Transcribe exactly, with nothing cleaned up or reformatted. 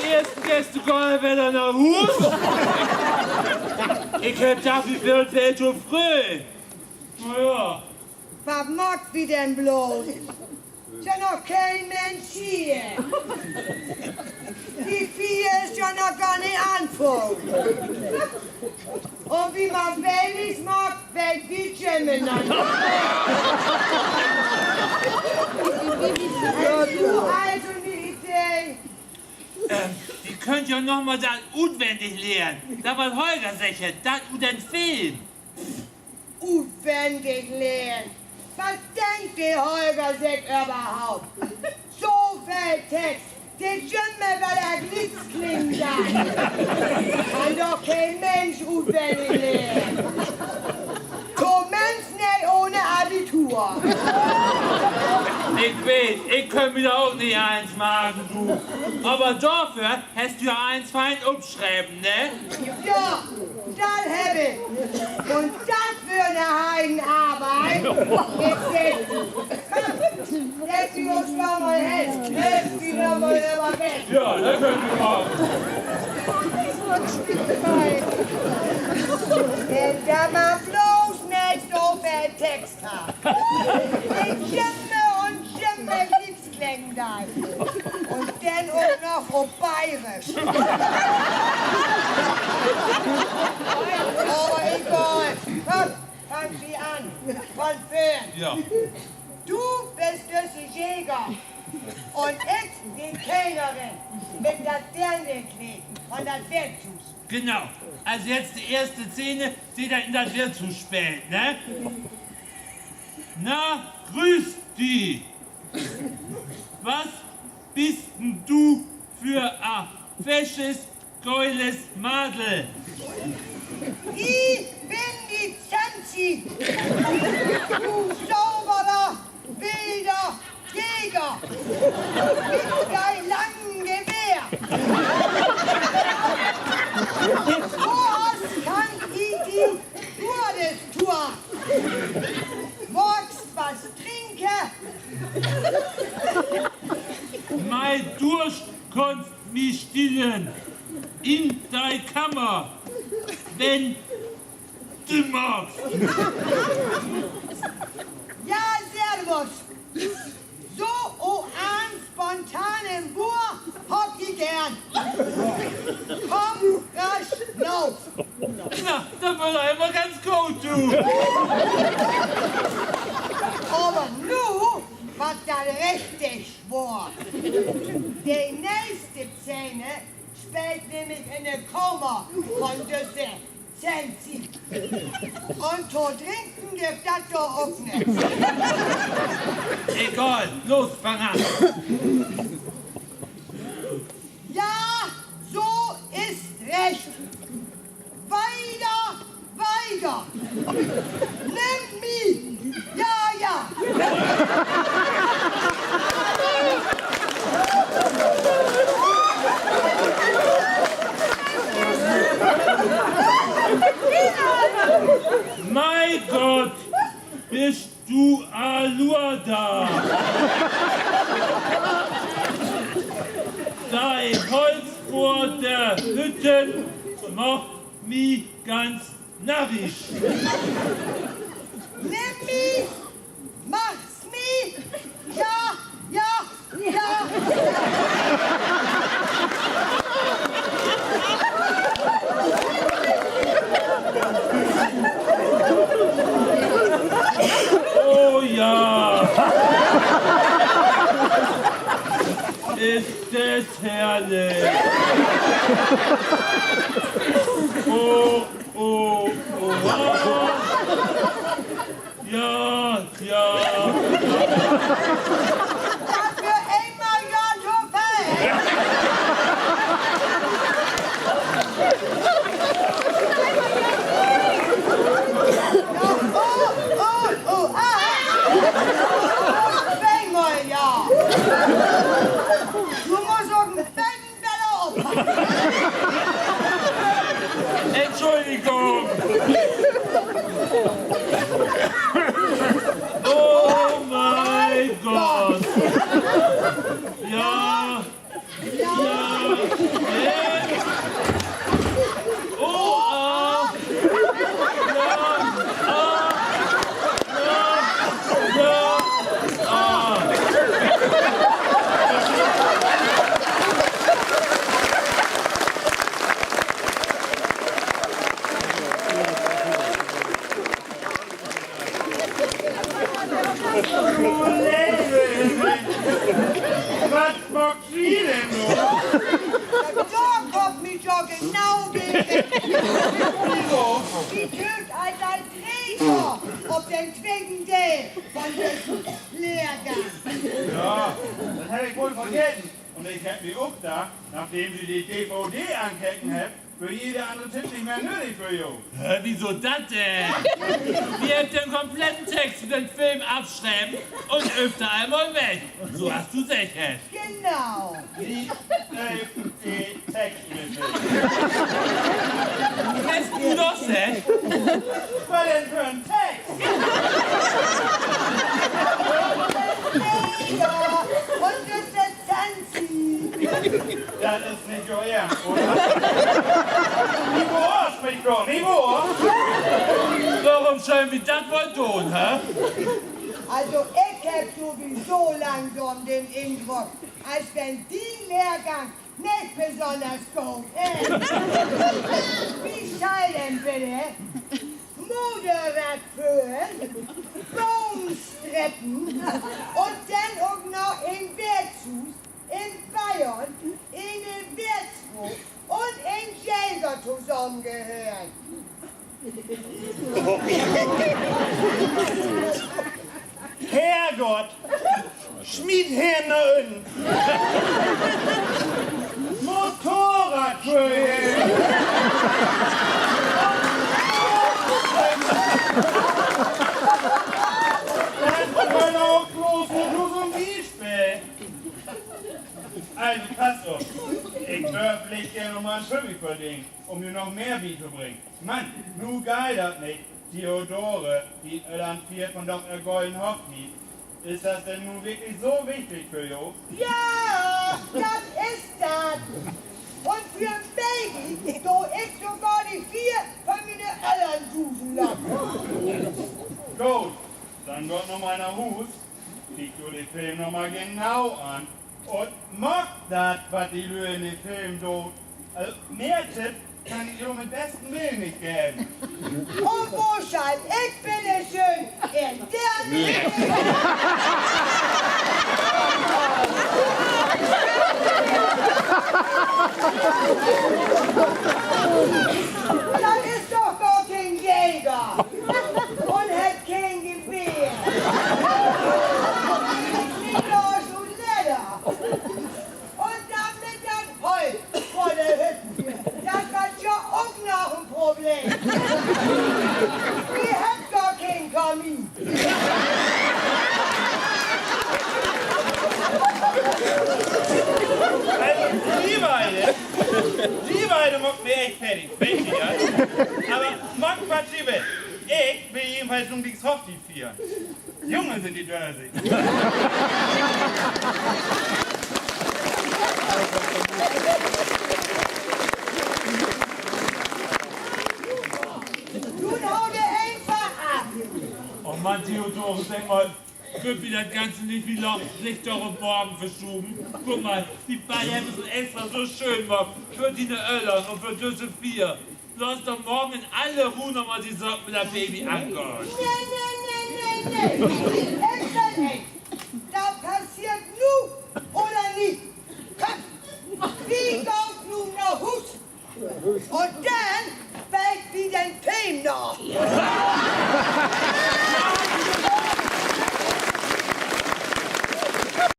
eersten Gäste gah wedder na Huus. Ik heff dacht, wi wöörn veel to fröh. Na ja. Wat maakt wi denn blots? Is ja noch keen Minsch hier. De Fier is ja noch gor nich anfungen. Un wi man Babys maakt, weet wi jümmer noch nich. Hest du also 'ne Idee? Wi köönt ja noch mal dat utwennig lehren. Dat, wat Holger seggt hett, dat ut den Film. Utwennig lehren? Wat denkt de Holger sik överhaupt? So veel Text, de jümmer wedder glieks klingen deit. Kann doch keen Minsch utwennig lehren. Tominnst nich ahn Abitur. Ik weet, ik kunn mi dor ok nich eens maken, du. Aver dorför hest du ja allens fein opschreven, ne? Ja, dat heff ik. Un dat weer 'ne Heidenarbeit. Ik segg, dat wi uns noch mal helpt, helpt wi noch mal över weg. Ja, dat köönt wi maken. Wenn dor man blots nich so veel Text harr, de jümmer un jümmer glieks klingen deit. Un denn ok noch op Bayrisch. Aver egal. Kumm, fangt wi an. Von vörn. Ja. Du büst düsse Jäger. Un ik de Kellnerin mit dat Dernkleed von dat Wirtshuus. Genau. Also jetzt de eerste Szene, de dor in dat Wirtshuus speelt, ne? Na, grüß di. Wat büst denn du för en fesches, geiles Madel? Ik bün de Zenzi, du sauberer, willer Jäger mit dien langen Gewehr. Woans kann ik di Gutes tun? Magst wat drinken? Mien Durst kannst mi stillen in de Kamer, wenn du magst. Ja, servus. So en spontanen Buur mag ik geern. Kumm rasch na. Na, dat weer eenmal ganz goot, du. Aver nu warrt dat richtig swoor. De nächste Szene speelt nämlich in de Kamer von düsse Zenzi. Un to drinken gifft dat dor ok nix. Egal, los, fang an. Ja, so is recht. Wieder, wieder. Nimm mi. Ja, ja. Mien Gott, büst du al dor? Dien Holz vör de Hütten maakt mi ganz narrisch. Nimm mi, magst mi, ja, ja, ja. Oh ja. Is dat herrlich. Oh, oh, oh. Ja, ja. Dat weer eenmal ja to veel. Ja, oh, oh, oh, ah. Tweemal ja. Du musst ok en beten Entschuldigung. Oh mein Gott. Ja. Ja. Dor kummt mi jo genau de Recht. Wieso? Wi töövt al seit dree Johr op den tweten Deel von düssen Lehrgang. Ja, dat heff ik woll vergeten. Un ik heff mi ok dacht, nadem Se de D V D ankeken hebbt, weer jede anner Tipp nich mehr nödig för jo. Hä, wieso dat denn? Wi hebbt den kompletten Text för den Film afschreven un öövt eenmal mit. So as du seggt hest. Genau. Wi öövt de Text mit. Hest du dat seggt? Wat denn för en Text? Ja, un düsse Tanzi. Dat is nich jo Eernst, oder? Ni wohr, Inspekter, ni wohr. Worüm schullen wi dat woll doon, hä? Also, ik heff sowieso langsam den Indruck, as wenn dien Lehrgang nich besünners goot is. Wo schall denn bitte Motorrad föhren, Boom strippen un denn ok noch en Weertshuus in Bayern, ene Weertsfro un en Jäger tosamenhören? Herrgott! Smiet em na ünnen! Motorradführerschien! Dat weer ok blots nu so'n Bispeel. Also, passt op. Ik wöör villicht geern noch mal en Tüppi vördeen, üm jo noch mehr bitobringen. Mann, nu geiht dat nich. Theodore, dien Öllern fiert vondaag ehr gollen Hochtiet. Is dat denn nu wirklich so wichtig för jo? Ja, dat is dat. Un för en Baby do ik sogor de Fier vun miene Öllern susen laten. Goot, denn gaht noch mal na Huus, kiekt jo de Film noch mal genau an un maakt dat, wat de Lüüd in de Film doot. Also, mehr Tipps kann ik jo mit besten Willen nich geven. Un wo schall ik bitte schöön Ehr Deern? Dat is doch gor keen Jäger. Un hett keen Gewehr. Nich blots ut Ledder. Un denn mit dat Holt vör de Hütten. Dat warrt ja ok noch en Problem. Wi hebbt gor keen Kamin. Also, ji beide, ji beide maakt mi echt fertig, weet ji dat? Aver maakt, wat ji wüllt. Ik will jedenfalls nu nix Hochtiet fiern. Junge, sünd de dösig. Nu hau de eenfach af. Oh Mann, Theodore, segg mal, köönt wi dat Ganze nich villicht doch op morgen verschuven? Kiek mal, wi beide hebbt dat extra so schöön maakt för diene Öllern un för düsse Fier. Laat uns doch morgen in alle Roh noch mal de Saak mit dat Baby angahn. Nee, nee, nee, nee, nee. Ik will nich.